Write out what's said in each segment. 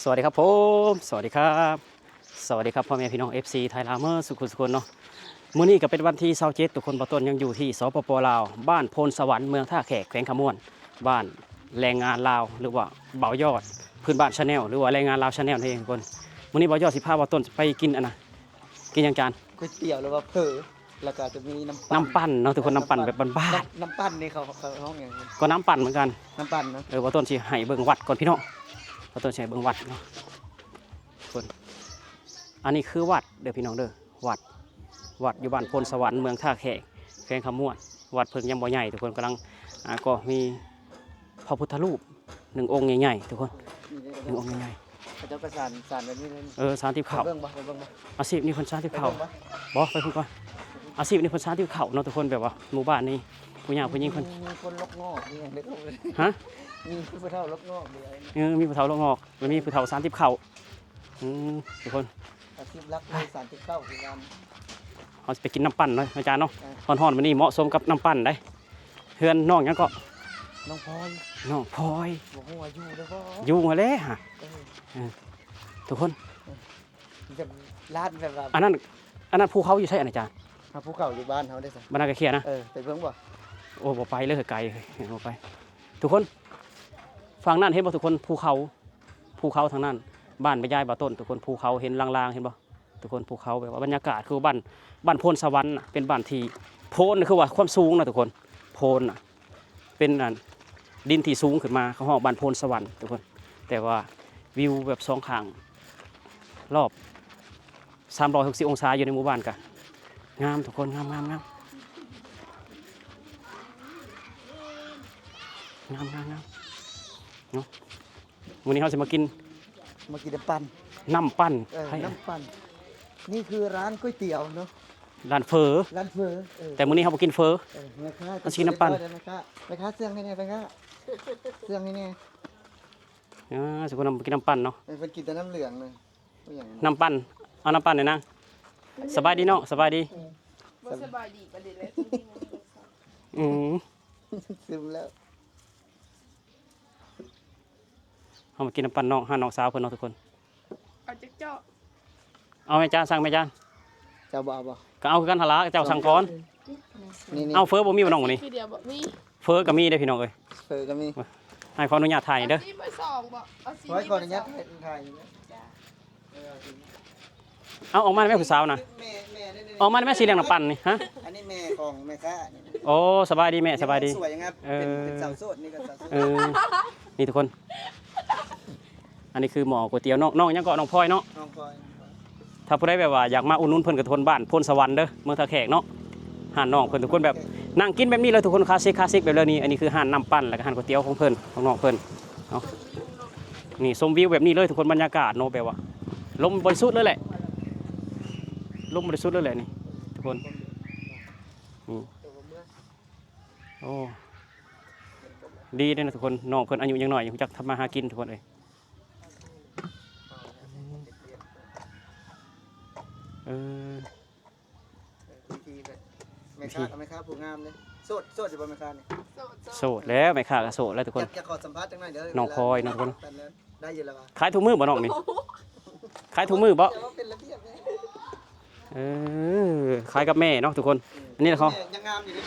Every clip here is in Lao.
ສະຫວັດດີຄັບຜົມ ສະຫວັດດີຄັບ ສະຫວັດດີຄັບພໍ່ແມ່ພີ່ນ້ອງ ເອັຟຊີ ໄທລາວເໝິດສູ່ຜູ້ສູ່ຄົນເນາະ. ມື້ນີ້ກໍເປັນວັນທີຊາວເຈັດ ທຸກຄົນ ບ່າວຕົ້ນຍັງຢູ່ທີ່ ສປປ ລາວ ບ້ານໂພນສະຫວັນ ເມືອງທ່າແຂກ ແຂວງຄຳມ່ວນ ບ້ານແຮງງານລາວ ຫຼືວ່າບ່າວຍອດ ພື້ນບ້ານ Channel ຫຼືວ່າແຮງງານລາວ Channel ນັ້ນເອງທຸກຄົນ. ມື້ນີ້ບ່າວຍອດຊິພາບ່າວຕົ້ນໄປກິນອັນນະ ກິນຫຍັງຈານ? ກ໋ວຍຕຽວ ຫຼືວ່າເຝີ ແລ້ວກໍຈະມີນ້ຳ ນ້ຳປັ່ນເນາະທຸກຄົນ ນ້ຳປັ່ນແບບບ້ານໆ ນ້ຳ ນ້ຳປັ່ນນີ້ເຂົາ ເຂົາຮ້ອງຫຍັງ? ກໍນ້ຳປັ່ນເໝືອນກັນ ນ້ຳປັ່ນເນາະ. ເອີ ບ່າວຕົ້ນຊິໃຫ້ເບິ່ງວັດກ່ອນພີ່ນ້ອງ ບ່າວຕົ້ນຊິໃຫ້ເບິ່ງວັດເນາະທຸກຄົນ. ອັນນີ້ຄືວັດເດີພີ່ນ້ອງເດີ ວັດ ວັດຢູ່ບ້ານໂພນສະຫວັນ ເມືອງທ່າແຂກ ແຂວງຄຳມ່ວນ. ວັດເພິ່ນຍັງບໍ່ໃຫຍ່ທຸກຄົນ ກຳລັງ ອ່າ ກໍມີພະພຸດທະຮູບ ໜຶ່ງອົງໃຫຍ່ໆ ທຸກຄົນ ໜຶ່ງອົງໃຫຍ່ໆ ເຂົາເຈົ້າກໍສານ ສານແບບນີ້ເລີຍ. ເອີ ສານຕິບເຂົ້າ ໄປເບິ່ງບໍ່? ໄປເບິ່ງບໍ່? ອາຊີບນີ້ເພິ່ນສານຕິບເຂົ້າ ໄປເບິ່ງບໍ່? ບໍ່ ໄປພຸ້ນກ່ອນ. ອາຊີບນີ້ເພິ່ນສານຕິບເຂົ້າເນາະທຸກຄົນ ແບບວ່າໝູ່ບ້ານນີ້ ຜູ້ຍາກຜູ້ຍິງເພິ່ນ ມີຄົນລົກງອກອີ່ຫຍັງເດ້? ຮະ? ມີຜູ້ເຖົ້າລົກງອກເດ້? ເອີ ມີຜູ້ເຖົ້າລົກງອກ ແລ້ວມີຜູ້ເຖົ້າສານຕິບເຂົ້າ. ອືມ ທຸກຄົນ ອາຊີບຫຼັກເລີຍ ສານຕິບເຂົ້າຄືກັນ. ເຮົາຊິໄປກິນນ້ຳປັ່ນເນາະອາຈານເນາະ. ເອີ ຮ້ອນໆ ມື້ນີ້ເໝາະສົມກັບນ້ຳປັ່ນໄດ໋. ເຮືອນນ້ອງຫຍັງເກາະ? ນ້ອງພອຍ ນ້ອງພອຍ. ບໍ່ຮູ້ວ່າຢູ່ຫຼືບໍ່? ຢູ່ຫັ້ນແຫຼະ. ເອີ ເອີ ທຸກຄົນ ເອີ ມີແຕ່ຮ້ານແບບວ່າ ອັນນັ້ນ ອັນນັ້ນພູເຂົາຢູ່ໃສອາຈານ? ຫາ ພູເຂົາຢູ່ບ້ານເຮົາເດ້. ບ້ານນາກະເຄຍນະ? ເອີ ໄປເບິ່ງບໍ່? ໂອ້ ບໍ່ໄປເລີຍ ໄກ ບໍ່ໄປ. ທຸກຄົນ ຝັ່ງນັ້ນເຫັນບໍ່ທຸກຄົນ? ພູເຂົາ ພູເຂົາທາງນັ້ນ ບ້ານແມ່ຍາຍບ່າວຕົ້ນທຸກຄົນ. ພູເຂົາເຫັນລາງໆ ເຫັນບໍ່ທຸກຄົນ? ພູເຂົາ ແບບວ່າບັນຍາກາດຄືບ້ານ ບ້ານໂພນສະຫວັນນະ ເປັນບ້ານທີ່ ໂພນນະ ຄືວ່າຄວາມສູງນະທຸກຄົນ. ໂພນນະ ເປັນອັນ ດິນທີ່ສູງຂຶ້ນມາ ເຂົາຮ້ອງບ້ານໂພນສະຫວັນທຸກຄົນ. ແຕ່ວ່າວິວແບບສອງຂ້າງ ລອບສາມຮ້ອຍຫົກສິບອົງສາ ຢູ່ໃນໝູ່ບ້ານກະງາມທຸກຄົນ ງາມໆໆ ງາມໆໆ ເນາະ. ມື້ນີ້ເຮົາຊິມາກິນ ມາກິນນ້ຳປັ່ນ ນ້ຳປັ່ນ. ເອີ ນ້ຳປັ່ນ ນີ້ຄືຮ້ານກ໋ວຍຕຽວເນາະ ຮ້ານເຝີ ຮ້ານເຝີ. ເອີ ແຕ່ມື້ນີ້ເຮົາບໍ່ກິນເຝີ ເອີ ແມ່ຄ້າ ເຮົາຊິກິນນ້ຳປັ່ນ. ແມ່ຄ້າ ແມ່ຄ້າ ເຊື່ອງໃຫ້ແດ່ ແມ່ຄ້າ ເຊື່ອງໃຫ້ແດ່. ອ່າ ຊິມາກິນນ້ຳປັ່ນເນາະ. ເອີ ເພິ່ນກິນແຕ່ນ້ຳເຫຼືອງເລີຍ. ນ້ຳປັ່ນ ເອົານ້ຳປັ່ນແດ່ນາງ. ສະບາຍດີເນາະ ສະບາຍດີ. ບໍ່ສະບາຍດີປານໃດແຫຼະ. ອືມ ຊຶມແລ້ວ. ເຮົາມາກິນນ້ຳປັ່ນນ້ອງ ຮ້ານນ້ອງສາວເພິ່ນເນາະທຸກຄົນ. ເອົາຈັກເຈາະ? ເອົາແມ່ຈານ ສັ່ງແມ່ຈານ. ເຈົ້າບໍ່ເອົາບໍ່? ກໍເອົາຄືກັນຫັ້ນລະ ເຈົ້າສັ່ງກ່ອນ. ນີ້ໆ ເອົາ ເຝີບໍ່ມີບໍ່ນ້ອງມື້ນີ້? ຄືດຽວບໍ່ມີ. ເຝີກໍມີເດ້ພີ່ນ້ອງເອີຍ. ເຝີກໍມີ. ໃຫ້ຂໍອະນຸຍາດຖ່າຍເດີ. ເອົາຊີມໄປສອງບໍ່? ເອົາຊີມ ໂອ້ຍ ໄປ ຂໍອະນຸຍາດ ສອງ ຖ່າຍ ຖ່າຍຢູ່ເດີ. ເອົາ ອອກມາແມ່ຜູ້ສາວນະ. ແມ່ ແມ່ ອອກມາແມ່ ສີເຫຼືອງນ້ຳປັ່ນນີ້. ຮະ? ອັນນີ້ແມ່ຂອງແມ່ຄ້ານີ້. ໂອ້ ສະບາຍດີແມ່ ສະບາຍດີ. ສວຍງາມ. ເອີ ເປັນ ເປັນສາວໂສດນີ້ກໍສາວໂສດ. ເອີ ນີ້ທຸກຄົນ ອັນນີ້ຄືໝໍ້ກ໋ວຍຕຽວນ້ອງ ນ້ອງຫຍັງເກາະ? ນ້ອງພອຍເນາະ. ນ້ອງພອຍ. ຖ້າຜູ້ໃດແບບວ່າຢາກມາອຸດໜູນເພິ່ນກໍທຸກຄົນ ບ້ານໂພນສະຫວັນເດີ ເມືອງທ່າແຂກເນາະ. ຮ້ານນ້ອງເພິ່ນທຸກຄົນແບບນັ່ງກິນແບບນີ້ເລີຍທຸກຄົນ ຄລາສສິກ ຄລາສສິກແບບເລີຍນີ້. ອັນນີ້ຄືຮ້ານນ້ຳປັ່ນ ແລ້ວກໍຮ້ານກ໋ວຍຕຽວຂອງເພິ່ນ ຂອງນ້ອງເພິ່ນເນາະ. ນີ້ຊົມວິວແບບນີ້ເລີຍທຸກຄົນ ບັນຍາກາດເນາະ ແບບວ່າລົມບໍລິສຸດເລີຍແຫຼະ ລົມບໍລິສຸດເລີຍແຫຼະນີ້ທຸກຄົນ. ນີ້ ໂອ້ ດີເດ້ນະທຸກຄົນ ນ້ອງເພິ່ນອາຍຸຍັງນ້ອຍ ຮູ້ຈັກທຳມາຫາກິນທຸກຄົນເອີຍ. ເອີ ວິທີແບບ ແມ່ຄ້າ ແມ່ຄ້າຜູ້ງາມເດ້. ໂສດ ໂສດຢູ່ບໍ່ແມ່ຄ້ານີ້? ໂສດ ໂສດ ໂສດແລ້ວ ແມ່ຄ້າກໍໂສດແລ້ວທຸກຄົນ. ຢາກ ຢາກຂໍສຳພາດຈັກໜ້ອຍເດີ. ນ້ອງພອຍເນາະທຸກຄົນ. ໄດ້ຢູ່ແລ້ວວະ? ຂາຍທຸກມື້ບໍ່ນ້ອງນີ້? ຂາຍທຸກມື້ບໍ່? ເປັນລະບຽບເລີຍ. ເອີ ຂາຍກັບແມ່ເນາະທຸກຄົນ. ອືມ ອັນນີ້ລະເຂົາ ຍັງງາມຢູ່ເດ້.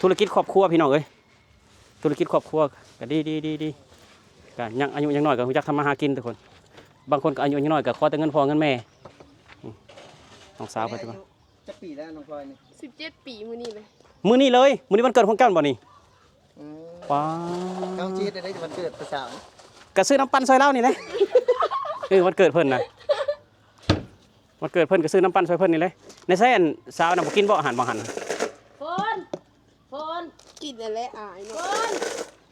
ທຸລະກິດຄອບຄົວພີ່ນ້ອງເອີຍ ທຸລະກິດຄອບຄົວກໍດີ ດີ ດີ ດີ. ກໍຍັງອາຍຸຍັງນ້ອຍກໍຮູ້ຈັກທຳມາຫາກິນທຸກຄົນ. ບາງຄົນກໍອາຍຸຍັງນ້ອຍກໍຂໍແຕ່ເງິນພໍ່ເງິນແມ່. ນີ້ນ້ອງສາວເພິ່ນ. ອັນນີ້ອາຍຸຈັກປີແລ້ວນ້ອງພອຍນີ້? ສິບເຈັດປີ ມື້ນີ້ເລີຍ. ມື້ນີ້ເລີຍ? ມື້ນີ້ວັນເກີດຂອງເຈົ້າບໍ່ນີ້? ອືມ ວ້າ ເຈົ້າຊິເຮັດໄດ້ວັນເກີດຜູ້ສາວ? ກໍຊື້ນ້ຳປັ່ນຊ່ອຍລາວນີ້ແຫຼະ. ເອີ ວັນເກີດເພິ່ນນະ ວັນເກີດເພິ່ນກໍຊື້ນ້ຳປັ່ນຊ່ອຍເພິ່ນນີ້ແຫຼະ. ໃນໃສອັນສາວນະ ບໍ່ກິນບໍ່ ອາຫານບໍ່ຫັ້ນ? ເພິ່ນ ເພິ່ນ ກິນນັ້ນແຫຼະອາຍເນາະ.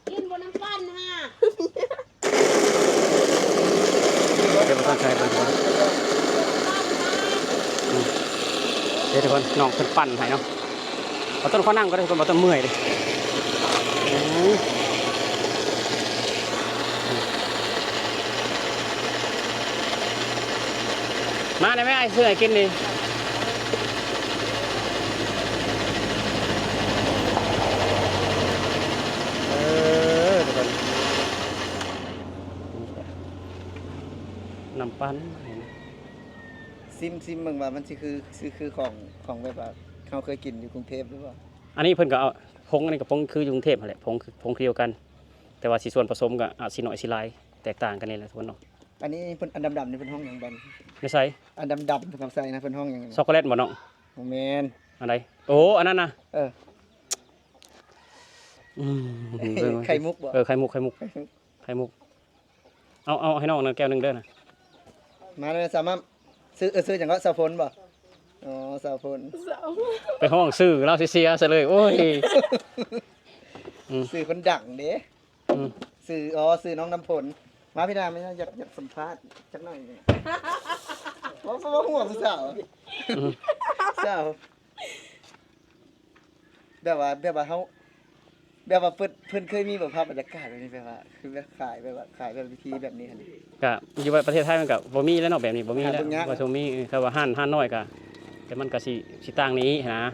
ເພິ່ນ ກິນບໍ່ນ້ຳປັ່ນຫາ? ເດີ ບໍ່ຕ້ອງໃສ່ເບິ່ງກ່ອນ. ອືມ ເດີທຸກຄົນ ນ້ອງເພິ່ນປັ່ນໃຫ້ເນາະ. ບໍ່ຕ້ອງຂໍນັ່ງກໍໄດ້ທຸກຄົນ ບໍ່ຕ້ອງເມື່ອຍເດ້. ອືມ ມາໄດ້ແມ່ ອ້າຍຊື້ໃຫ້ກິນນີ້. ເອີ ທຸກຄົນ. ນ້ຳປັ່ນ ຊິມ ຊິມເບິ່ງວ່າມັນຊິຄື ຊິຄືຂອງ ຂອງແບບວ່າເຮົາເຄີຍກິນຢູ່ກຸງເທບຫຼືບໍ່? ອັນນີ້ເພິ່ນກໍເອົາ ຜົງ ອັນນີ້ກໍຜົງຄືຢູ່ກຸງເທບຫັ້ນແຫຼະ ຜົງ ຜົງຄືກັນ ແຕ່ວ່າຊິສ່ວນປະສົມກໍອາດຊິໜ້ອຍຊິຫຼາຍ ແຕກຕ່າງກັນນີ້ແຫຼະທຸກຄົນເນາະ. ອັນນີ້ເພິ່ນ ອັນດຳໆນີ້ເພິ່ນຮ້ອງຫຍັງບັດນີ້? ຢູ່ໃສ? ອັນດຳໆທີ່ເຂົາໃສ່ນະ ເພິ່ນຮ້ອງຫຍັງ? ຊັອກໂກແລັດບໍ່ນ້ອງ? ບໍ່ແມ່ນ. ອັນໃດ? ໂອ້ ອັນນັ້ນນະ. ເອີ. ອືມ ເບິ່ງ ໄຂ່ມຸກບໍ່? ເອີ ໄຂ່ມຸກ ໄຂ່ມຸກ ໄຂ່ມຸກ ໄຂ່ມຸກ. ເອົາ ເອົາໃຫ້ນ້ອງນະແກ້ວໜຶ່ງເດີນະ. ມາເດີສາວໝ່ຳ. ຊື່ ເອີ ຊື່ຫຍັງເກາະ? ສາວຝົນບໍ່? ອໍ ສາວຝົນ. ສາວ ໄປຮ້ອງຊື່ລາວເສຍໆຊະເລີຍ ໂອ້ຍ. ອືມ ຊື່ຄົນດັງເດ້. ອືມ ຊື່ ອໍ ຊື່ນ້ອງນ້ຳຝົນ. ມາພີ່ນາ ມາ ຢາກ ຢາກສຳພາດຈັກໜ້ອຍ. ເວົ້າ ເວົ້າຫົວຜູ້ສາວ. ອືມ ສາວ. ແບບວ່າ ແບບວ່າເຮົາ ແບບວ່າເພິ່ນ ເພິ່ນເຄີຍມີບໍ່ພາບບັນຍາກາດແບບນີ້ ແບບວ່າ ຄືແບບຂາຍ ແບບວ່າຂາຍແບບວິທີແບບນີ້ຫັ້ນ? ກະຢູ່ປະເທດໄທມັນກະບໍ່ມີແລ້ວເນາະ ແບບນີ້ບໍ່ມີແລ້ວ ຫາເບິ່ງຍາກ ບໍ່ຊົມມີ. ເອີ ຖ້າວ່າຮ້ານ ຮ້ານນ້ອຍກະ ແຕ່ມັນກະຊິ ຊິຕ່າງນີ້ຫັ້ນນະ.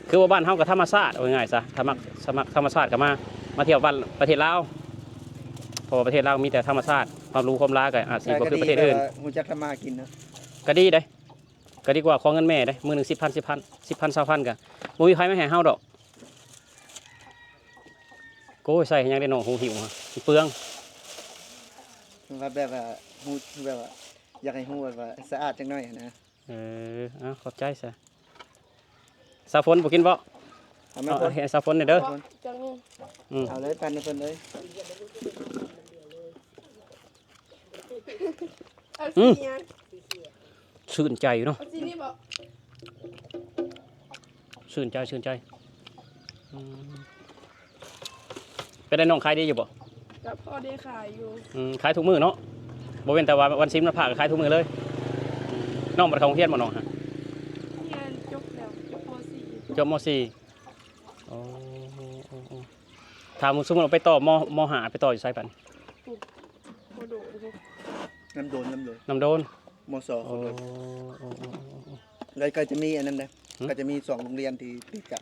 ຄືວ່າບ້ານເຮົາກະທຳມະຊາດ ເວົ້າງ່າຍຊະ ທຳມະ ສະໝັກ ທຳມະຊາດກະມາ ມາທ່ຽວບ້ານ ປະເທດລາວ ເພາະວ່າປະເທດລາວມີແຕ່ທຳມະຊາດ ຄວາມຫຼູຄວາມຫຼາກະອາດຊິບໍ່ຄືປະເທດອື່ນ. ກະດີແບບວ່າຮູ້ຈັກທຳມາຫາກິນເນາະ. ກະດີເດ້. ກໍດີກວ່າຂໍເງິນແມ່ເດ້ ມື້ໜຶ່ງສິບພັນ ສິບພັນ ສິບພັນ ຊາວພັນ ກໍບໍ່ມີໃຜມາໃຫ້ເຮົາດອກ. ໂອ້ຍ ໃສ່ໃຫ້ຫຍັງເດ້ນ້ອງ ຫູຫິ້ວ ມັນເປືອງ. ວ່າແບບວ່າ ຮູ້ ແບບວ່າ ຢາກໃຫ້ຮູ້ແບບວ່າສະອາດຈັກໜ້ອຍຫັ້ນນະ. ເອີ ເອົາ ຂອບໃຈຊະ. ສາວຝົນບໍ່ກິນບໍ່? ເອົາແມ່ ເອົາ ຝົນ ໃຫ້ສາວຝົນແດ່ເດີ. ຈັກໜຶ່ງ ອືມ ເອົາເລີຍ ປັນໃຫ້ເພິ່ນເລີຍ. ເອົາ ອືມ ສີຫຍັງ? ຊື່ນໃຈເນາະ ເອົາສີນີ້ບໍ່? ຊື່ນໃຈ ຊື່ນໃຈ. ອືມ ເປັນໄດ໋ນ້ອງ ຂາຍດີຢູ່ບໍ່? ກໍພໍໄດ້ຂາຍຢູ່. ອືມ ຂາຍທຸກມື້ເນາະ ບໍ່ເວັ້ນແຕ່ວ່າວັນສິນວັນພະ ກໍຂາຍທຸກມື້ເລີຍ. ອືມ ນ້ອງບໍ່ໄດ້ເຂົ້າໂຮງຮຽນບໍ່ນ້ອງ? ຮຽນຈົບແລ້ວ ຈົບ ມ.ສີ່ ຈົບ ມ.ສີ່. ໂອ້ ໂອ້ ໂອ້ ໂອ້. ຖ້າສົມມຸດວ່າໄປຕໍ່ ມ. ມ.ຫ້າ ໄປຕໍ່ຢູ່ໃສບັດນີ້? ໂອ້ ບໍ່ໂດນ. ນ້ຳໂດນ ນ້ຳໂດນ ນ້ຳໂດນ ມ.ສ. ໂອ້ ໂອ້ ໂອ້ ໂອ້ ໂອ້ ແລ້ວກໍຈະມີອັນນັ້ນເດ້ ຫືມ ກໍຈະມີສອງໂຮງຮຽນທີ່ຕິດກັນ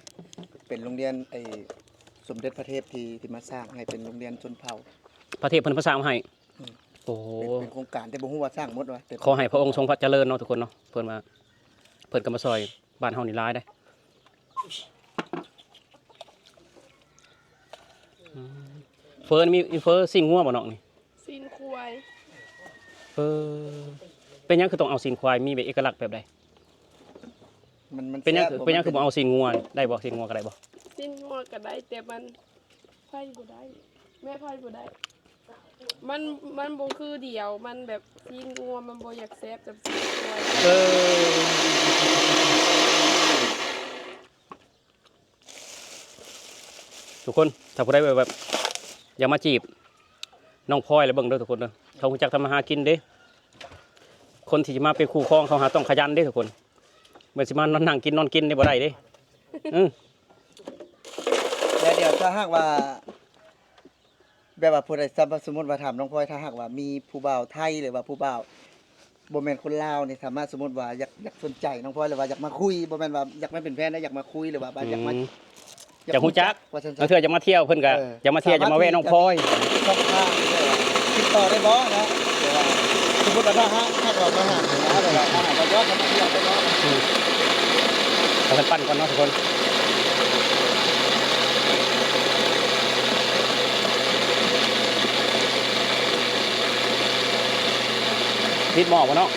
ເປັນໂຮງຮຽນໄອ້ສົມເດັດພະເທບທີ່ ທີ່ມາສ້າງໃຫ້ເປັນໂຮງຮຽນຊົນເຜົ່າ ພະເທບເພິ່ນມາສ້າງໃຫ້. ອືມ ໂອ້ ເປັນ ເປັນໂຄງການ ແຕ່ບໍ່ຮູ້ວ່າສ້າງໝົດບໍ່ ແຕ່ ຂໍໃຫ້ພະອົງຊົງພະຈະເລີນເນາະທຸກຄົນເນາະ ເພິ່ນວ່າ ເພິ່ນກໍມາຊ່ອຍ ບ້ານເຮົານີ້ຫຼາຍເດ້. ອືມ ເຟີນີ້ມີ ມີເຟີຊີ້ນງົວບໍ່ນ້ອງນີ້? ຊີ້ນຄວາຍ. ເອີ ເປັນຫຍັງຄືຕ້ອງເອົາຊີ້ນຄວາຍ ມີແບບເອກະລັກແບບໃດ? ມັນ ມັນ ເປັນຫຍັງ ແຊບ ເປັນຫຍັງຄືບໍ່ເອົາຊີ້ນງົວ ໄດ້ບໍ່? ຊີ້ນງົວກໍໄດ້ບໍ່? ຊີ້ນງົວກໍໄດ້ ແຕ່ມັນ ໄຜບໍ່ໄດ້ ແມ່ໄຜບໍ່ໄດ້. ມັນ ມັນບໍ່ຄືດຽວ ມັນແບບຊີ້ນງົວມັນບໍ່ຢາກແຊບຈຳຊີ້ນຄວາຍ. ເອີ ທຸກຄົນ ຖ້າຜູ້ໃດແບບ ແບບຢາກມາຈີບນ້ອງພອຍແລ້ວເບິ່ງເດີທຸກຄົນເດີ ເຂົາຮູ້ຈັກທຳມາຫາກິນເດ້. ຄົນທີ່ຈະມາເປັນຄູ່ຄອງເຂົາຫາຕ້ອງຂະຫຍັນເດ້ທຸກຄົນ ແມ່ນຊິມານອນນັ່ງກິນນອນກິນນີ້ບໍ່ໄດ້ເດ້. ອື ແລ້ວດຽວຖ້າຫາກວ່າ ແບບວ່າຜູ້ໃດ ສົມມຸດວ່າຖາມນ້ອງພອຍ ຖ້າຫາກວ່າມີຜູ້ບ່າວໄທ ຫຼືວ່າຜູ້ບ່າວບໍ່ແມ່ນຄົນລາວນີ້ ສາມາດ ສົມມຸດວ່າຢາກ ຢາກສົນໃຈນ້ອງພອຍ ຫຼືວ່າຢາກມາຄຸຍ ບໍ່ແມ່ນວ່າຢາກມາເປັນແຟນນະ ຢາກມາຄຸຍ ຫຼືວ່າ ອືມ ຢາກມາ ຢາກຮູ້ຈັກ ວ່າຊັ້ນຊະ ລາງເທື່ອຢາກມາທ່ຽວ ເພິ່ນກໍ ເອີ ຢາກມາທ່ຽວ ຢາກມາແວ່ນ້ອງພອຍ ສອບຖາມ ຕິດຕໍ່ໄດ້ບໍ່ເນາະ? ແຕ່ວ່າສົມມຸດວ່າຖ້າຫາກ ຫາກວ່າມາຫາ ຫຼືວ່າມາຫາບ່າວຍອດ ມາທ່ຽວໄດ້ບໍ່? ອືມ ເອົາເພິ່ນປັ່ນກ່ອນເນາະທຸກຄົນ. ຕິດໝໍ້ບໍ່ເນາະ?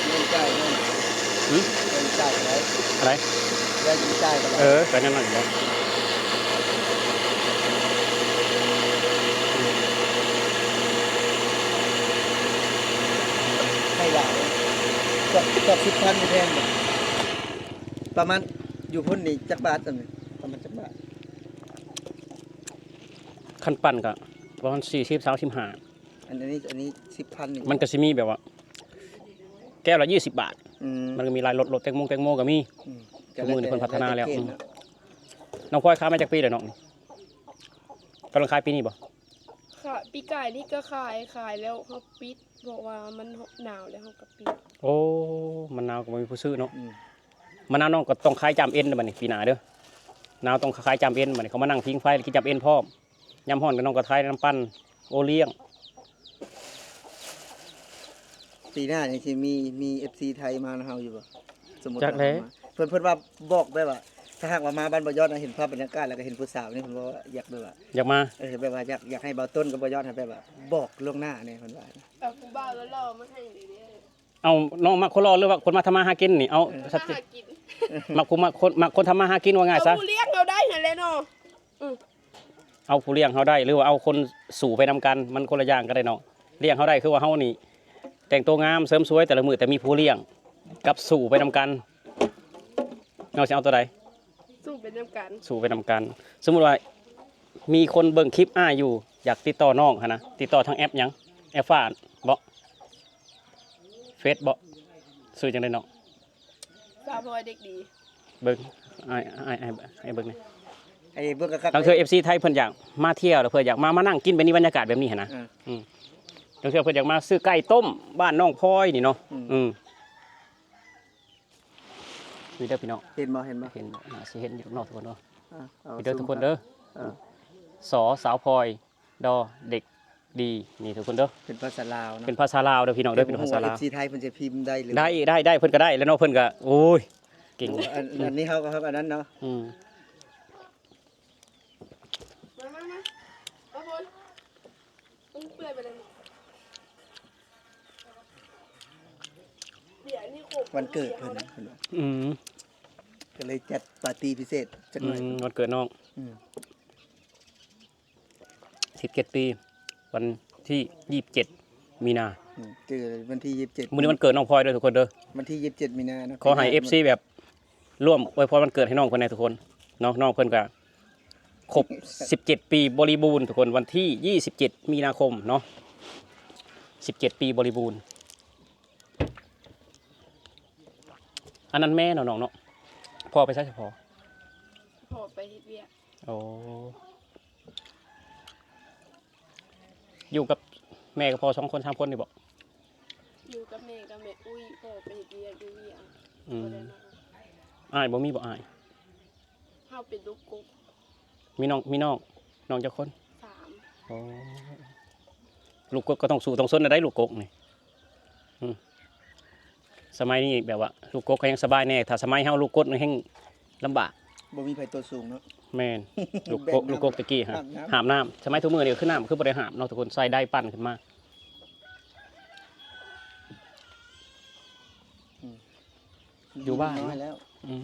ເງິນຈ່າຍເນາະ. ຫືມ? ເງິນຈ່າຍເທົ່າໃດ? ເທົ່າໃດ? ໄດ້ຈ່າຍເທົ່າໃດ? ເອີ ກໍແນວນັ້ນແຫຼະ. ໃຫ້ຫຼາຍ ເກືອບ ເກືອບສິບພັນນີ້ແພງບໍ່? ປະມານຢູ່ພຸ້ນນີ້ຈັກບາດ ປະມານຈັກບາດ? ຄັນປັ່ນກໍປະມານສີ່ສິບ ສາມສິບຫ້າ. ອັນ ອັນນີ້ ອັນນີ້ສິບພັນນີ້ ມັນກໍຊິມີແບບວ່າ ແກ້ວລະຊາວບາດ. ອືມ ມັນກໍມີຫຼາຍລົດ ລົດແຕງໂມ ແຕງໂມກໍມີ. ອືມ ທຸກມື້ນີ້ເພິ່ນພັດທະນາແລ້ວ. ອືມ ນ້ອງພອຍຂາຍມາຈັກປີແລ້ວນ້ອງ? ກຳລັງຂາຍປີນີ້ບໍ່? ຂາຍ ປີກາຍນີ້ກໍຂາຍ ຂາຍແລ້ວເຮົາປິດ ເພາະວ່າມັນໜາວແລ້ວເຮົາກໍປິດ. ໂອ້ ມັນໜາວກໍບໍ່ມີຜູ້ຊື້ເນາະ. ອືມ ມະນາວນ້ອງກໍຕ້ອງຂາຍຈ້າມເອັນເດີ ບັດນີ້ ປີໜ້າເດີ ນາວຕ້ອງຂາຍຈ້າມເອັນ ບັດນີ້ ເຂົາມານັ່ງຜິງໄຟ ແລ້ວກິນຈ້າມເອັນພ້ອມ ຍາມຮ້ອນກໍນ້ອງກໍຂາຍນ້ຳປັ່ນ ໂອລ້ຽງ. ປີໜ້ານີ້ຊິມີ ມີເອັຟຊີໄທມານຳເຮົາຢູ່ບໍ່? ສົມມຸດ ຈັກແຫຼະ ເພິ່ນ ເພິ່ນວ່າບອກແບບວ່າ ຖ້າຫາກວ່າມາບ້ານບໍ່ຢອດນະ ເຫັນພາບບັນຍາກາດ ແລ້ວກໍເຫັນຜູ້ສາວນີ້ ເພິ່ນບອກວ່າຢາກແບບວ່າ ຢາກມາ ເອີ ແບບວ່າຢາກ ຢາກໃຫ້ບ່າວຕົ້ນກັບບ່າວຢອດຫັ້ນແບບວ່າບອກລ່ວງໜ້າແດ່ ເພິ່ນວ່າ ແບບຜູ້ບ່າວຫຼໍ່ໆມາໃຫ້ນີ້ເດ້. ເອົາ ນ້ອງມັກຄົນຫຼໍ່ ຫຼືວ່າຄົນມາທຳມາຫາກິນນີ້? ເອົາ ເອີ ທຳມາຫາກິນ ມັກຜູ້ ມັກຄົນ ມັກຄົນທຳມາຫາກິນ ວ່າງ່າຍຊະ ເອົາຜູ້ລ້ຽງເຮົາໄດ້ຫັ້ນແຫຼະເນາະ. ເອົາຜູ້ລ້ຽງເຮົາໄດ້ ຫຼືວ່າເອົາຄົນສູ້ໄປນຳກັນ ມັນຄົນລະຢ່າງກັນເດ້ເນາະ. ລ້ຽງເຮົາໄດ້ຄືວ່າເຮົານີ້ແຕ່ງໂຕງາມເສີມສວຍແຕ່ລະມື້ ແຕ່ມີຜູ້ລ້ຽງກັບສູ້ໄປນຳກັນ ນ້ອງຊິເອົາໂຕໃດ? ສູ້ໄປນຳກັນ ສູ້ໄປນຳກັນ. ສົມມຸດວ່າມີຄົນເບິ່ງຄລິບອ້າຍຢູ່ ຢາກຕິດຕໍ່ນ້ອງຫັ້ນນະ ຕິດຕໍ່ທາງແອັບຫຍັງ? ແອັບຟ້າບໍ? ເຟສບໍ? ຊື່ຈັ່ງໃດນ້ອງ? ສາວພອຍເດັກດີ. ເບິ່ງ ອ້າຍ ອ້າຍ ອ້າຍ ອ້າຍເບິ່ງແດ່ ໃຫ້ເບິ່ງຄັກໆ ລາງເທື່ອເອັຟຊີໄທເພິ່ນຢາກມາທ່ຽວ ແລ້ວເພິ່ນຢາກມາ ມານັ່ງກິນແບບນີ້ ບັນຍາກາດແບບນີ້ຫັ້ນນະ. ອືມ ອືມ ລາງເທື່ອເພິ່ນຢາກມາຊື້ໄກ່ຕົ້ມບ້ານນ້ອງພອຍນີ້ເນາະ. ອືມ ອືມ ນີ້ເດີພີ່ນ້ອງ ເຫັນບໍ່? ເຫັນບໍ່? ເຫັນ ໜ້າຊິເຫັນຢູ່ດອກເນາະທຸກຄົນເນາະ. ເອີ ເດີທຸກຄົນເດີ ເອີ ສ ສາວພອຍ ດ ເດັກດີ ນີ້ທຸກຄົນເດີ ເປັນພາສາລາວເນາະ ເປັນພາສາລາວເດີພີ່ນ້ອງເດີ ເປັນພາສາລາວ. ເອັຟຊີໄທເພິ່ນຈະພິມໄດ້ຫຼື ໄດ້ ໄດ້ ໄດ້ ເພິ່ນກໍໄດ້ແລ້ວເນາະ ເພິ່ນກໍ ໂອ້ຍ ເກັ່ງ. ອັນ ອັນນີ້ເຮົາກໍ ເຮົາກໍອັນນັ້ນເນາະ. ອືມ ມາ ມາ ມາ ເອົາບົນ ມັນເປື່ອຍໄປແລ້ວ. ເບຍນີ້ໂຄກ ວັນເກີດເພິ່ນ ເພິ່ນວ່າ ອືມ ກໍເລີຍຈັດປາຕີ້ພິເສດຈັກໜ້ອຍ. ອືມ ວັນເກີດນ້ອງ ອືມ ສິບເຈັດປີ ວັນທີຊາວເຈັດ ມີນາ. ອືມ ເກີດວັນທີຊາວເຈັດ ມື້ນີ້ວັນເກີດນ້ອງພອຍເດີທຸກຄົນເດີ ວັນທີຊາວເຈັດ ມີນາເນາະ. ຂໍໃຫ້ເອັຟຊີແບບຮ່ວມອວຍພອນວັນເກີດໃຫ້ນ້ອງເພິ່ນແດ່ທຸກຄົນເນາະ. ນ້ອງເພິ່ນກໍຄົບສິບເຈັດປີບໍລິບູນທຸກຄົນ ວັນທີຊາວເຈັດ ມີນາຄົມເນາະ ສິບເຈັດປີບໍລິບູນ. ອັນນັ້ນແມ່ເນາະນ້ອງເນາະ ພໍ່ໄປໃສ? ພໍ່ ພໍ່ໄປເຮັດວຽກ. ໂອ້ ຢູ່ກັບແມ່ກັບພໍ່ສອງຄົນສາມຄົນນີ້ບໍ? ຢູ່ກັບແມ່ກັບແມ່ອຸ້ຍ ພໍ່ໄປເຮັດວຽກຢູ່ວຽງ. ອືມ ບໍ່ໄດ້ມາ. ອ້າຍບໍ່ມີບໍອ້າຍ? ເຮົາເປັນລູກກົກ. ມີນ້ອງ ມີນ້ອງ ນ້ອງຈັກຄົນ? ສາມ. ໂອ້ ລູກກົກກໍຕ້ອງສູ້ຕ້ອງຊົນໄດ້ລູກກົກນີ້. ອືມ ສະໄໝນີ້ແບບວ່າລູກກົກກໍຍັງສະບາຍແດ່ ຖ້າສະໄໝເຮົາລູກກົກນີ້ແຮ່ງລຳບາກ ບໍ່ມີໃຜຕົວສູງເນາະ. ແມ່ນ ລູກກົກ ລູກກົກແຕ່ກີ້ຫາບນ້ຳ ຫາບນ້ຳ ສະໄໝທຸກມື້ນີ້ຄືນ້ຳຄືບໍ່ໄດ້ຫາບເນາະທຸກຄົນ ໃສ່ໄດປັ່ນຂຶ້ນມາ. ອືມ ຢູ່ບ້ານເນາະ ອືມ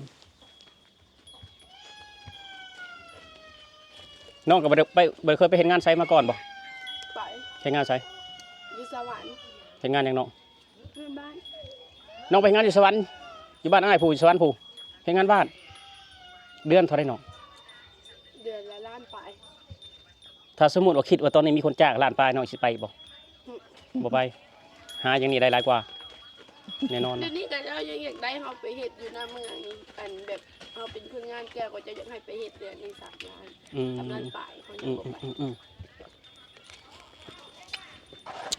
ນ້ອງກໍບໍ່ໄດ້ໄປ ບໍ່ໄດ້ເຄີຍໄປເຮັດງານໃສມາກ່ອນບໍ? ໄປ ເຮັດງານໃສ? ຢູ່ສະຫວັນ. ເຮັດງານຫຍັງນ້ອງ? ງານບ້ານ. ນ້ອງໄປເຮັດງານຢູ່ສະຫວັນ ຢູ່ບ້ານອ້າຍຜູ້ ຢູ່ສະຫວັນຜູ້ ເຮັດງານບ້ານ. ເດືອນເທົ່າໃດນ້ອງ? ເດືອນລະລ້ານປາຍ. ຖ້າສົມມຸດວ່າຄິດວ່າຕອນນີ້ມີຄົນຈ້າງລ້ານປາຍ ນ້ອງຊິໄປບໍ່? ບໍ່ໄປ. ຫາຢ່າງນີ້ໄດ້ຫຼາຍກວ່າແນ່ນອນ. ດຽວນີ້ເຂົາເຈົ້າຍັງຢາກໄດ້ເຮົາໄປເຮັດຢູ່ນະເມືອງນີ້ ອັນແບບເຮົາເປັນຄົນງານແກ່ ເຂົາເຈົ້າຢາກໃຫ້ໄປເຮັດເດືອນໜຶ່ງສາມລ້ານ ອືມ ສາມລ້ານປາຍ ເຂົາຍັງບໍ່ໄປ. ອືມໆໆ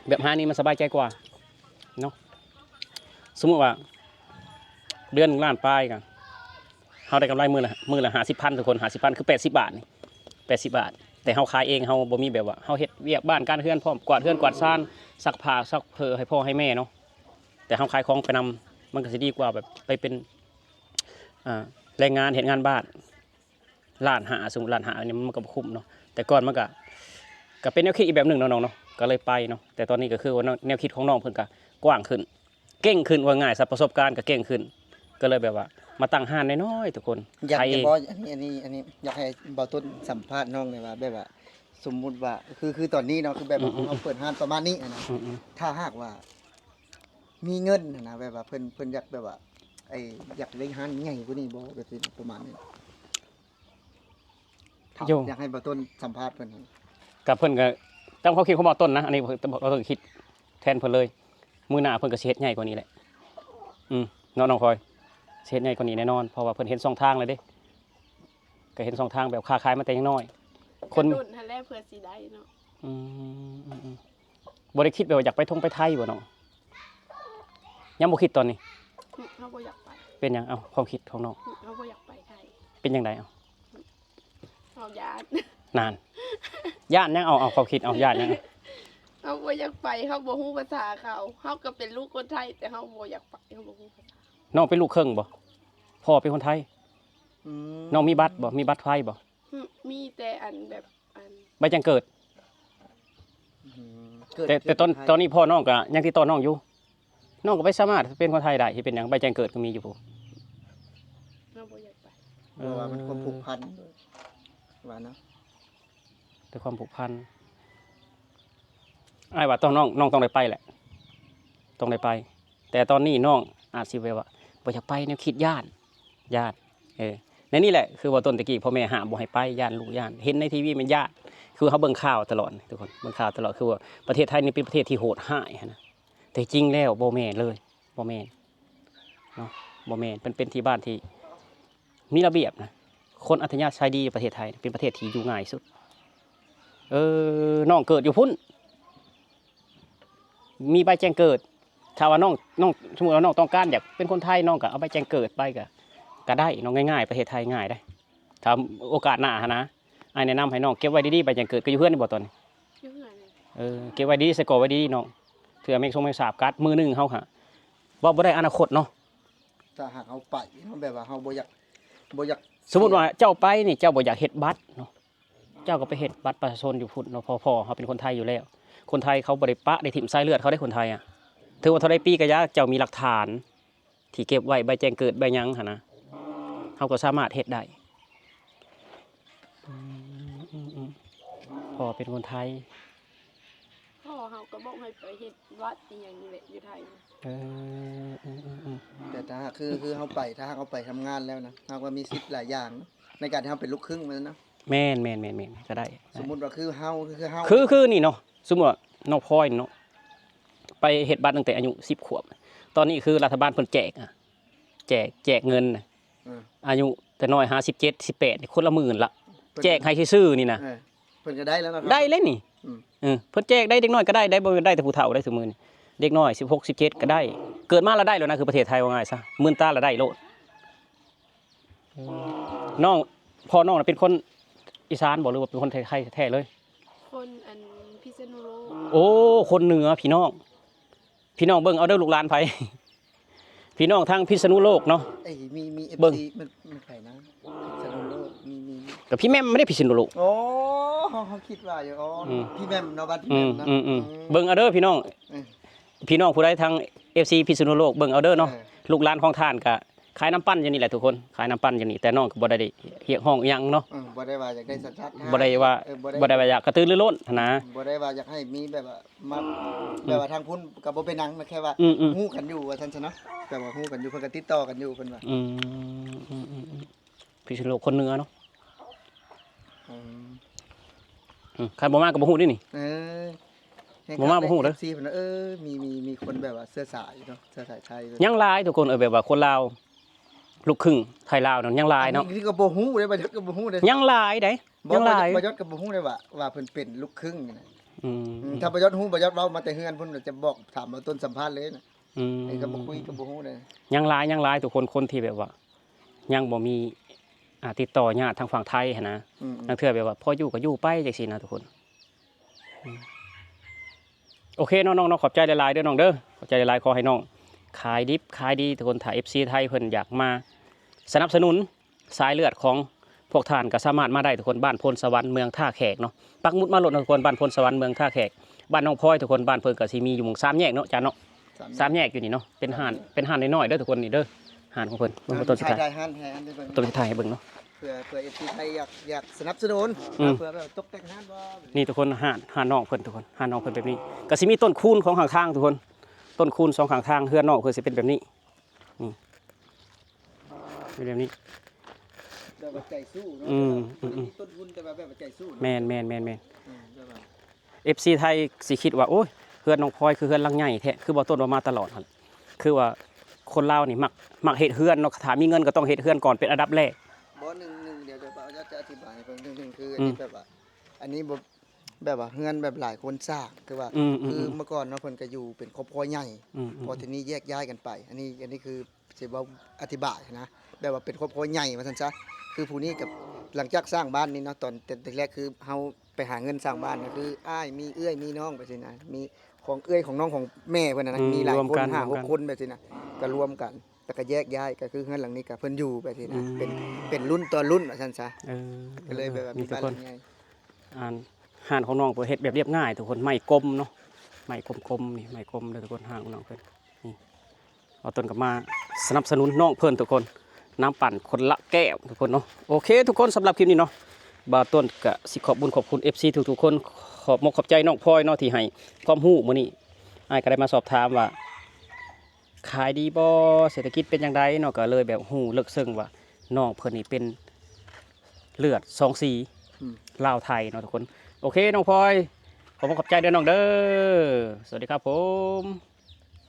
ໆ ແບບຫານີ້ມັນສະບາຍໃຈກວ່າເນາະ. ສົມມຸດວ່າເດືອນໜຶ່ງລ້ານປາຍ ກໍເຮົາໄດ້ກຳໄລມື້ລະ ມື້ລະຫ້າສິບພັນທຸກຄົນ ຫ້າສິບພັນຄືແປດສິບບາດນີ້ ແປດສິບບາດ. ແຕ່ເຮົາຂາຍເອງ ເຮົາບໍ່ມີແບບວ່າ ເຮົາເຮັດວຽກບ້ານການເຮືອນພ້ອມ ກວາດເຮືອນກວາດຊານ ຊັກຜ້າຊັກເຂີໃຫ້ພໍ່ໃຫ້ແມ່ເນາະ. ແຕ່ເຮົາຂາຍຂອງໄປນຳ ມັນກໍຊິດີກວ່າແບບໄປເປັນ ອ່າ ແຮງງານເຮັດງານບ້ານ ລ້ານຫ້າ ສົມມຸດລ້ານຫ້າ ອັນນີ້ມັນກໍບໍ່ຄຸ້ມເນາະ. ແຕ່ກ່ອນມັນກໍ ກໍເປັນແນວຄິດອີກແບບໜຶ່ງເນາະນ້ອງເນາະ ກໍເລີຍໄປເນາະ. ແຕ່ຕອນນີ້ກໍຄືວ່າແນວ ແນວຄິດຂອງນ້ອງເພິ່ນກໍກວ້າງຂຶ້ນ ເກັ່ງຂຶ້ນ ວ່າງ່າຍຊະ ປະສົບການກໍເກັ່ງຂຶ້ນ ກໍເລີຍແບບວ່າມາຕັ້ງຮ້ານນ້ອຍໆ ທຸກຄົນ. ຢາກ ໃຫ້ ຢາກບໍ່ ອັນນີ້ ອັນນີ້ ອັນນີ້ ຢາກໃຫ້ບ່າວຕົ້ນສຳພາດນ້ອງແດ່ວ່າ ແບບວ່າ ສົມມຸດວ່າ ຄື ຄືຕອນນີ້ເນາະ ຄືແບບວ່າ ອືມໆໆ ເຮົາເປີດຮ້ານປະມານນີ້ຫັ້ນນະ ອືມໆ ຖ້າຫາກວ່າມີເງິນຫັ້ນນະ ແບບວ່າເພິ່ນ ເພິ່ນຢາກແບບວ່າ ໄອ້ ຢາກໄດ້ຮ້ານໃຫຍ່ກວ່ານີ້ບໍ່ ແບບນີ້ ປະມານນີ້. ຖາມ ຢາກໃຫ້ບ່າວຕົ້ນສຳພາດເພິ່ນ. ກໍເພິ່ນກໍຕາມຄວາມຄິດຂອງບ່າວຕົ້ນນະ ອັນນີ້ບ່າວຕົ້ນຄິດແທນເພິ່ນເລີຍ ມື້ໜ້າເພິ່ນກໍຊິເຮັດໃຫຍ່ກວ່ານີ້ແຫຼະ. ອືມ ເນາະນ້ອງພອຍ ຊິເຮັດໃຫຍ່ກວ່ານີ້ແນ່ນອນ ເພາະວ່າເພິ່ນເຫັນຊ່ອງທາງແລ້ວເດ້ ກໍເຫັນຊ່ອງທາງແບບຄ້າຂາຍມາແຕ່ຍັງນ້ອຍ ຄົນ ກະຕຸ້ນຫັ້ນແຫຼະເພື່ອຊິໄດ້ເນາະ. ອືມ ອືມໆ ບໍ່ໄດ້ຄິດແບບວ່າຢາກໄປທົ່ງໄປໄທບໍ່ນ້ອງ? ຍັງບໍ່ຄິດຕອນນີ້ ອືມ ເຮົາບໍ່ຢາກໄປ. ເປັນຫຍັງ? ເອົາ ຄວາມຄິດຂອງນ້ອງ ເຮົາບໍ່ຢາກໄປໄທ. ເປັນຈັ່ງໃດ? ເອົາ ເຮົາຢ້ານ. ນັ້ນ ຢ້ານຫຍັງ? ເອົາ ເອົາ ຄວາມຄິດ ເອົາ ຢ້ານຫຍັງ? ເຮົາບໍ່ຢາກໄປ ເຮົາບໍ່ຮູ້ພາສາເຂົາ. ເຮົາກໍເປັນລູກຄົນໄທ ແຕ່ເຮົາບໍ່ຢາກໄປ ເຮົາບໍ່ຮູ້ພາສາ. ນ້ອງເປັນລູກເຄິ່ງບໍ່? ພໍ່ເປັນຄົນໄທ? ອືມ ນ້ອງມີບັດບໍ່? ມີບັດໄທບໍ່? ອືມ ມີແຕ່ອັນແບບ ອັນ ໃບແຈ້ງເກີດ. ອືມ ເກີດ ແຕ່ ແຕ່ຕອນ ເກີດຢູ່ໄທ ຕອນນີ້ພໍ່ນ້ອງກໍຍັງຕິດຕໍ່ນ້ອງຢູ່. ນ້ອງກໍໄປສາມາດເປັນຄົນໄທໄດ້ ເຮັດເປັນຫຍັງ? ໃບແຈ້ງເກີດກໍມີຢູ່ພຸ້ນ. ເຮົາບໍ່ຢາກໄປ. ເອີ ເພາະວ່າມັນຄວາມຜູກພັນ ວ່າເນາະ ແຕ່ຄວາມຜູກພັນ. ອ້າຍວ່າຕ້ອງ ນ້ອງ ນ້ອງຕ້ອງໄດ້ໄປແຫຼະ ຕ້ອງໄດ້ໄປ. ແຕ່ຕອນນີ້ນ້ອງອາດຊິແບບວ່າບໍ່ຢາກໄປ ແນວຄິດຢ້ານ ຢ້ານ ເອີ ໃນນີ້ແຫຼະ ຄືວ່າຕົ້ນຕະກີ້ພໍ່ແມ່ຫ້າມບໍ່ໃຫ້ໄປ ຢ້ານລູກຢ້ານ ເຫັນໃນທີວີແມ່ນຢ້ານ. ຄືເຮົາເບິ່ງຂ່າວຕະຫຼອດ ທຸກຄົນ ເບິ່ງຂ່າວຕະຫຼອດ ຄືວ່າປະເທດໄທນີ້ເປັນປະເທດທີ່ໂຫດຮ້າຍຫັ້ນນະ. ແຕ່ຈິງແລ້ວບໍ່ແມ່ນເລີຍ ບໍ່ແມ່ນເນາະ ບໍ່ແມ່ນ. ມັນເປັນທີ່ບ້ານທີ່ມີລະບຽບນະ ຄົນອັດທະຍາໄສດີ. ປະເທດໄທເປັນປະເທດທີ່ຢູ່ງ່າຍທີ່ສຸດ. ເອີ ນ້ອງເກີດຢູ່ພຸ້ນ ມີໃບແຈ້ງເກີດ. ຖ້າວ່ານ້ອງ ນ້ອງ ສົມມຸດວ່ານ້ອງຕ້ອງການຢາກເປັນຄົນໄທ ນ້ອງກໍເອົາໃບແຈ້ງເກີດໄປ ກໍ ກໍໄດ້ເນາະ ງ່າຍໆ ປະເທດໄທງ່າຍເດ້. ຖ້າໂອກາດໜ້າຫັ້ນນະ ອ້າຍແນະນຳໃຫ້ນ້ອງເກັບໄວ້ດີໆ ໃບແຈ້ງເກີດ. ກໍຢູ່ເຮືອນນີ້ບໍ່ຕອນນີ້? ຢູ່ເຮືອນນີ້. ເອີ ເກັບໄວ້ດີໆ ໃສ່ກໍໄວ້ດີໆ ນ້ອງ ເທື່ອແມງສົງແມງສາບກັດ ມື້ໜຶ່ງເຮົາຫາ ເວົ້າບໍ່ໄດ້ອະນາຄົດເນາະ. ຖ້າຫາກເຮົາໄປເນາະ ແບບວ່າເຮົາບໍ່ຢາກ ບໍ່ຢາກ ສົມມຸດວ່າເຈົ້າໄປນີ້ ເຈົ້າບໍ່ຢາກເຮັດບັດເນາະ ເຈົ້າກໍໄປເຮັດບັດປະຊາຊົນຢູ່ພຸ້ນເນາະ ເພາະພໍ່ເຮົາເປັນຄົນໄທຢູ່ແລ້ວ. ຄົນໄທເຂົາບໍ່ໄດ້ປະໄດ້ຖິ້ມສາຍເລືອດເຂົາເດ້ ຄົນໄທອະ. ຖືວ່າເທົ່າໃດປີກໍຢ່າ ເຈົ້າມີຫຼັກຖານທີ່ເກັບໄວ້ ໃບແຈ້ງເກີດ ໃບຫຍັງຫັ້ນນະ ເຮົາກໍສາມາດເຮັດໄດ້. ອືມ ອືມ ອືມ ພໍ່ເປັນຄົນໄທ. ພໍ່ເຮົາກໍບອກໃຫ້ໄປເຮັດບັດອີ່ຫຍັງນີ້ແຫຼະ ຢູ່ໄທ. ເອີ ອືມ ອືມ ອືມ ແຕ່ຖ້າຫາກ ຄື ຄືເຮົາໄປ ຖ້າຫາກເຮົາໄປທຳງານແລ້ວນະ ເຮົາກໍມີສິດຫຼາຍຢ່າງເນາະ ໃນການທີ່ເຮົາເປັນລູກຄຶ່ງແມ່ນນະ. ແມ່ນ ແມ່ນ ແມ່ນ ແມ່ນ ກໍໄດ້. ສົມມຸດວ່າຄືເຮົາ ຄືເຮົາ ຄື ຄືນີ້ເນາະ ສົມມຸດວ່ານ້ອງພອຍນີ້ເນາະ ໄປເຮັດບັດຕັ້ງແຕ່ອາຍຸສິບຂວບ ຕອນນີ້ຄືລັດຖະບານເພິ່ນແຈກອະ ແຈກ ແຈກເງິນນະ ອືມ ອາຍຸແຕ່ນ້ອຍຫາສິບເຈັດ ສິບແປດ ຄົນລະໝື່ນລະ ເພິ່ນ ແຈກໃຫ້ຊື່ໆນີ້ນະ. ເອີ ເພິ່ນກໍໄດ້ແລ້ວເນາະ ໄດ້ແລ້ວນີ້. ອືມ ເອີ ເພິ່ນແຈກໄດ້ ເດັກນ້ອຍກໍໄດ້ ໄດ້ ບໍ່ແມ່ນໄດ້ແຕ່ຜູ້ເຖົ້າໄດ້ ຊຸມື້ນີ້ເດັກນ້ອຍສິບຫົກ ສິບເຈັດກໍໄດ້. ເກີດມາລະໄດ້ແລ້ວນະ ຄືປະເທດໄທ ເວົ້າງ່າຍຊະ ມື່ນຕາລະໄດ້ໂລດ. ເອີ ນ້ອງ ພໍ່ນ້ອງນະເປັນຄົນອີສານບໍ່ ຫຼືວ່າເປັນຄົນໄທ ໄທແທ້ເລີຍ? ຄົນອັນພິສະນຸໂລກ. ໂອ້ ຄົນເໜືອ ພີ່ນ້ອງ ພີ່ນ້ອງເບິ່ງເອົາເດີ ລູກຫຼານໃຜ ພີ່ນ້ອງທາງພິສະນຸໂລກເນາະ. ເອີຍ ມີ ມີເອັຟຊີ ເບິ່ງ ມັນ ມັນໃຜນະ ພິສະນຸໂລກ ມີ ມີ ກໍພີ່ແໝ່ມ ບໍ່ໄດ້ພິສະນຸໂລກ. ໂອ້ ເຮົາ ເຮົາຄິດວ່າຢູ່ ອໍ ອືມ ພີ່ແໝ່ມເນາະ ບ້ານພີ່ແໝ່ມເນາະ. ອືມ ອືມ ອືມ ເບິ່ງເອົາເດີ ພີ່ນ້ອງ ເອີ ພີ່ນ້ອງຜູ້ໃດທາງເອັຟຊີພິສະນຸໂລກ ເບິ່ງເອົາເດີເນາະ. ເອີ ລູກຫຼານຂອງທ່ານກະຂາຍນ້ຳປັ່ນຢູ່ນີ້ແຫຼະທຸກຄົນ ຂາຍນ້ຳປັ່ນຢູ່ນີ້ ແຕ່ນ້ອງກໍບໍ່ໄດ້ຮຽກຮ້ອງອີ່ຫຍັງເນາະ. ເອີ ບໍ່ໄດ້ວ່າຢາກໄດ້ສັນຊາດ ບໍ່ໄດ້ວ່າ ເອີ ບໍ່ໄດ້ ບໍ່ໄດ້ວ່າຢາກກະຕືລືລົ້ນຫັ້ນນະ ບໍ່ໄດ້ວ່າຢາກໃຫ້ມີແບບວ່າ ມາ ອືມ ແບບວ່າທາງພຸ້ນກໍບໍ່ເປັນຫຍັງ ແຄ່ວ່າ ອືມ ອືມ ຮູ້ກັນຢູ່ວ່າຊັ້ນຊະເນາະ ແບບວ່າຮູ້ກັນຢູ່ ເພິ່ນກໍຕິດຕໍ່ກັນຢູ່ ເພິ່ນວ່າ. ອືມ ອືມ ອືມ ອືມ ພິສະນຸໂລກຄົນເໜືອເນາະ. ອືມ ອືມ ຄັນບໍ່ມາກໍບໍ່ຮູ້ເດ້ນີ້. ເອີ ບໍ່ມາບໍ່ຮູ້ເດີ ເອັຟຊີເພິ່ນວ່າ ເອີ ມີ ມີ ມີຄົນແບບວ່າເຊື້ອສາຍເນາະ ເຊື້ອສາຍໄທ ຍັງຫຼາຍທຸກຄົນ. ເອີ ແບບວ່າຄົນລາວ ລູກຄຶ່ງໄທລາວນັ້ນຍັງຫຼາຍເນາະ. ອັນນີ້ກໍບໍ່ຮູ້ເດ້ ບ່າວຍອດກໍບໍ່ຮູ້ເດ້ ຍັງຫຼາຍເດ້ ຍັງຫຼາຍ. ບ່າວຍອດກໍບໍ່ຮູ້ເດ້ວ່າ ວ່າເພິ່ນເປັນລູກຄຶ່ງນີ້ນະ. ອືມ ອືມ ຖ້າບ່າວຍອດຮູ້ ບ່າວຍອດເວົ້າມາແຕ່ເຮືອນພຸ້ນ ຈະບອກ ຖາມເອົາຕົ້ນສຳພາດເລີຍນະ. ອືມ ອັນນີ້ກໍບໍ່ຄຸຍກໍບໍ່ຮູ້ເດ້. ຍັງຫຼາຍ ຍັງຫຼາຍທຸກຄົນ ຄົນທີ່ແບບວ່າຍັງບໍ່ມີ ອ່າ ຕິດຕໍ່ຍາດທາງຝັ່ງໄທຫັ້ນນະ. ອືມ ລາງເທື່ອແບບວ່າພໍຢູ່ກໍຢູ່ໄປຈັ່ງຊີ້ນະທຸກຄົນ. ອືມ ໂອເຄເນາະນ້ອງເນາະ ຂອບໃຈຫຼາຍໆເດີນ້ອງເດີ ຂອບໃຈຫຼາຍໆ. ຂໍໃຫ້ນ້ອງຂາຍດິບຂາຍດີທຸກຄົນ. ຖ້າເອັຟຊີໄທເພິ່ນຢາກມາສະໜັບສະໜູນສາຍເລືອດຂອງພວກທ່ານ ກໍສາມາດມາໄດ້ທຸກຄົນ. ບ້ານໂພນສະຫວັນ ເມືອງທ່າແຂກເນາະ ປັກໝຸດມາໂລດເນາະທຸກຄົນ. ບ້ານໂພນສະຫວັນ ເມືອງທ່າແຂກ ບ້ານນ້ອງພອຍທຸກຄົນ. ບ້ານເພິ່ນກໍຊິມີຢູ່ໝ່ອງສາມແຍກເນາະ ຈານເນາະ. ສາມແຍກ ສາມແຍກຢູ່ນີ້ເນາະ ເປັນຮ້ານ ເປັນຮ້ານນ້ອຍໆເດີທຸກຄົນ ນີ້ເດີ ຮ້ານຂອງເພິ່ນ. ເບິ່ງ ເບິ່ງຕົ້ນຊິຖ່າຍ ຖ່າຍຮ້ານ ຖ່າຍຮ້ານໃຫ້ເບິ່ງເນາະ ເພື່ອ ເພື່ອເອັຟຊີໄທຢາກ ຢາກສະໜັບສະໜູນ ອືມ ເພື່ອແບບຕົກແຕ່ງຮ້ານບໍ່. ນີ້ທຸກຄົນ ຮ້ານ ຮ້ານນ້ອງເພິ່ນທຸກຄົນ ຮ້ານນ້ອງເພິ່ນແບບນີ້ ກໍຊິມີຕົ້ນຄູນສອງຂ້າງທາງທຸກຄົນ. ຕົ້ນຄູນສອງຂ້າງທາງເຮືອນນ້ອງເພິ່ນຊິເປັນແບບນີ້ ນີ້ ເປັນແບບນີ້ ແບບວ່າໃຈສູ້ເນາະ. ອືມ ແບບວ່າ ອືມ ອືມ ມີຕົ້ນທຶນ ແຕ່ວ່າແບບວ່າໃຈສູ້ເນາະ. ແມ່ນໆໆໆ ອືມ ແບບວ່າ ເອັຟຊີໄທຊິຄິດວ່າ ໂອ້ຍ ເຮືອນນ້ອງພອຍຄືເຮືອນຫຼັງໃຫຍ່ແທ້ ຄືບໍ່ຕົ້ນວ່າມາຕະຫຼອດຫັ້ນ. ຄືວ່າຄົນລາວນີ້ມັກ ມັກເຮັດເຮືອນເນາະ ຖ້າມີເງິນກໍຕ້ອງເຮັດເຮືອນກ່ອນເປັນອັນດັບແລກ. ບໍ່ ໜຶ່ງ ໜຶ່ງ ດຽວ ດຽວ ດຽວຈະອະທິບາຍໃຫ້ເບິ່ງ ໜຶ່ງ ໜຶງ ຄື ອືມ ອັນນີ້ແບບວ່າ ອັນນີ້ບໍ່ ແບບວ່າເຮືອນແບບຫຼາຍຄົນສ້າງ ຄືວ່າ ອືມ ອືມ ຄືເມື່ອກ່ອນເນາະ ເພິ່ນກໍຢູ່ເປັນຄອບຄົວໃຫຍ່ ອືມ ອືມ ພໍທີນີ້ແຍກຍ້າຍກັນໄປ. ອັນນີ້ ອັນນີ້ຄື ຊິເວົ້າອະທິບາຍນະ ແບບວ່າເປັນຄອບຄົວໃຫຍ່ວ່າຊັ້ນຊະ. ຄືຜູ້ນີ້ກັບ ຫຼັງຈາກສ້າງບ້ານນີ້ເນາະ ຕອນແຕ່ແລກຄືເຮົາໄປຫາເງິນສ້າງບ້ານນະ ຄືອ້າຍມີເອື້ອຍມີນ້ອງໄປຊີ້ນະ ມີຂອງເອື້ອຍຂອງນ້ອງຂອງແມ່ເພິ່ນນະ ອືມ ມີຫຼາຍຄົນ ຫ້າຫົກຄົນໄປຊີ້ນະ ກໍລວມກັນ ແລ້ວກໍແຍກຍ້າຍ ກໍຄືເຮືອນຫຼັງນີ້ກໍເພິ່ນຢູ່ໄປຊີ້ນະ ເປັນ ເປັນລຸ້ນຕໍ່ລຸ້ນວ່າຊັ້ນຊະ. ເອີ ກໍເລີຍແບບວ່າມີບ້ານຫຼັງໃຫຍ່. ອັນ ຮ້ານຂອງນ້ອງເພິ່ນເຮັດແບບລຽບງ່າຍທຸກຄົນ ໄມ້ກົມເນາະ ໄມ້ກົມໆ ນີ້ໄມ້ກົມເດີທຸກຄົນ ຮ້ານຂອງນ້ອງເພິ່ນນີ້. ເອົາຕົ້ນກັບມາສະໜັບສະໜູນນ້ອງເພິ່ນທຸກຄົນ ນ້ຳປັ່ນຄົນລະແກ້ວທຸກຄົນເນາະ. ໂອເຄທຸກຄົນ ສຳລັບຄລິບນີ້ເນາະ ບ່າວຕົ້ນກະຊິຂອບບຸນຂອບຄຸນເອັຟຊີທຸກໆຄົນ ຂອບມົກຂອບໃຈນ້ອງພອຍເນາະ ທີ່ໃຫ້ຄວາມຮູ້ມື້ນີ້. ອ້າຍກໍໄດ້ມາສອບຖາມວ່າ ຂາຍດີບໍ່ ເສດຖະກິດເປັນຈັ່ງໃດເນາະ ກໍເລີຍແບບຮູ້ເລິກເຊິ່ງວ່າ ນ້ອງເພິ່ນນີ້ເປັນເລືອດສອງສີ ອືມ ລາວໄທເນາະທຸກຄົນ. ໂອເຄ ນ້ອງພອຍ ຂອບຄຸນຂອບໃຈເດີນ້ອງເດີ. ສະຫວັດດີຄັບຜົມ.